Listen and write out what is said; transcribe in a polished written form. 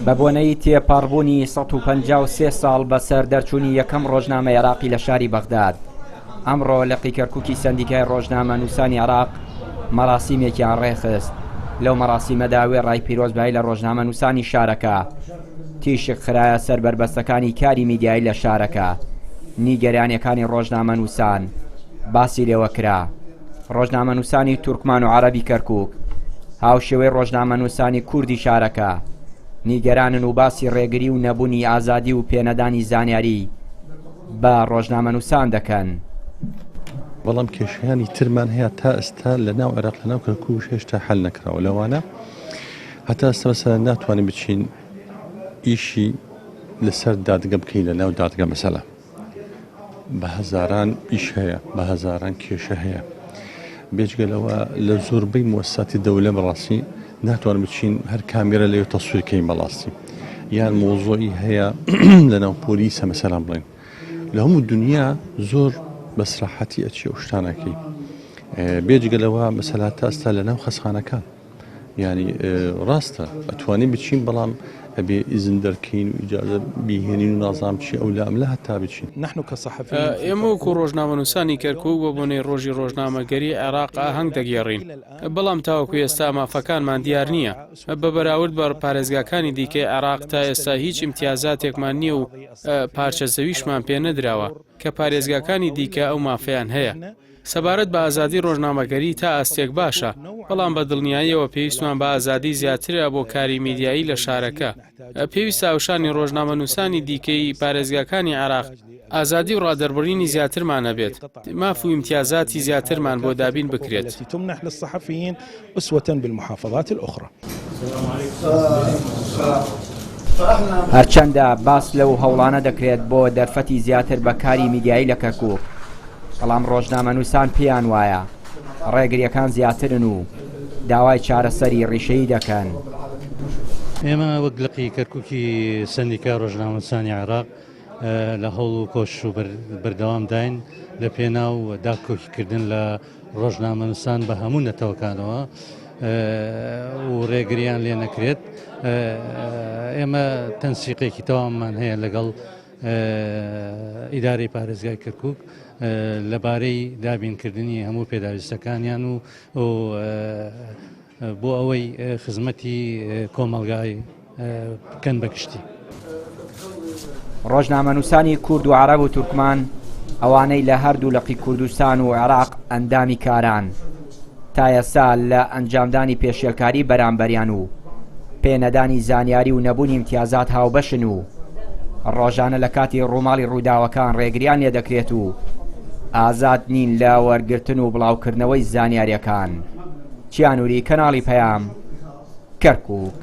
بە بۆنەی تێپەڕبوونی 153 ساڵ بەسەر دەرچوونی یەکەم ڕۆژنامەی عێراقی لە شاری بەغداد، ئەمڕۆ لقی کەرکوکی سەندیکای ڕۆژنامەنووسانی عێراق مەراسیمێکیان ڕێکخست. لەو مەراسیمەدا وێڕای پیرۆزبایی لە ڕۆژنامەنووسانی شارەکە، تیشک خرایە سەر بەربەستەکانی کاری میدیایی لە شارەکە، نیگەرانیەکانی ڕۆژنامەنووسان باسی لێوەکرا. ڕۆژنامەنووسانی تورکمان و عەرەبی کەرکوک هاوشێوەی ڕۆژنامەنووسانی کوردی شارەکە نیگەرانن و باسی ڕێگری و نەبوونی ئازادی و پێنەدانی زانیاری بە ڕۆژنامەنووسان دەکەن. بەڵام کێشەکانی ترمان هەیە تا ئێستا لە ناو عێراق لە ناو کەرکوک هێشتا حل نەکراوە لەوانە هەتا ئێستا مەسەلەن ناتوانین بچین ئیشی لەسەر دادگە بکەین لە ناو دادگە مەسەلە بە هەزاران ئیش هەیە بە هەزاران کێشە هەیە بێجگە لەوە لە زۆربەی موساتی دەولە بەڕاستی ناتوان بچین هەر کامێرە لەوێ تەسویرکەین بەڵاستی یان مۆزۆی هەیە لە ناو پۆلیسە مەسەلەن بڵێن لە هەموو دنیا زۆر بەسراحەتی ئەچی ئەو شتانەکەی بێجگە لەوە مەسەلا تا ئێستا لە ناو خەسخانەکان یانی ڕاستە ئەتوانین بچین بەڵام ئەبێ ئیزن دەرکەین و ئیجازە بیهێنین و نازانم چی ئەو لام لە هەتا بچین. نحن كصحفيين في ئێمە وەکو كركوك ڕۆژنامەنووسانی کەرکووک بە بۆنەی ڕۆژی ڕۆژنامەگەری عێراق ئاهەنگ دەگێڕین، بەڵام تاوەکو ئێستا مافەکانمان دیار نییە. بە بەراورد بە پارێزگاکانی دیکەی عێراق تا ئێستا هیچ ئیمتیازاتێکمان نییە و پارچە زەویشمان پێ نەدراوە کە پارێزگاکانی دیکە ئەو مافەیان هەیە. سەبارەت بە ئازادی ڕۆژنامەگەری تا ئاستێک باشە، بەڵام بە دڵنیاییەوە پێویستمان بە ئازادی زیاترە بۆ کاری میدیایی لە شارەکە. پێویستە هاوشانی ڕۆژنامەنووسانی دیکەی پارێزگاکانی عێراق ئازادی و ڕادەربڕینی زیاترمان هەبێت، ماف و ئیمتیازاتی زیاترمان بۆ دابین بکرێت. هەرچەندە باس لەو هەوڵانە دەکرێت بۆ دەرفەتی زیاتر بە کاری میدیایی لە کەرکووک، بەڵام ڕۆژنامەنووسان پێیان وایە ڕێگرییەکان زیاترن و داوای چارەسەری ڕیشەیی دەکەن. ئێمە وەک لقی کەرکوکی سەندیکای ڕۆژنامەنووسانی عێراق لە هەوڵ و کۆشش و بەردەوامداین لە پێناو داکۆکیکردن لە ڕۆژنامەنووسان بە هەموو نەتەوەکانەوە و ڕێگریان لێ نەکرێت ئێمە تەنسیقێکی تەواومان هەیە لەگەڵ ئیدارەی پارێزگای کەرکک لەبارەی دابینکردنی هەموو پێداویستەکانیان و بۆ ئەوەی خزمەتی کۆمەڵگای بکەن بە گشتی. ڕۆژنامەنووسانی کورد و عەرەب و تورکمان ئەوانەی لە هەردوو لقی کوردستان و عێراق ئەندامی کاران تا ئێستا لە ئەنجامدانی پێشێلکاری بەرامبەریان و پێنەدانی زانیاری و نەبوونی ئیمتیازات هاوبەشن و ڕۆژانە لە کاتی ڕووماڵی ڕووداوەکان ڕێگریان لێدەکرێت و ئازاد نین لە وەرگرتن و بڵاوکردنەوەی زانیاریەکان. چیانوری کەناڵی پەیام، کەرکوک.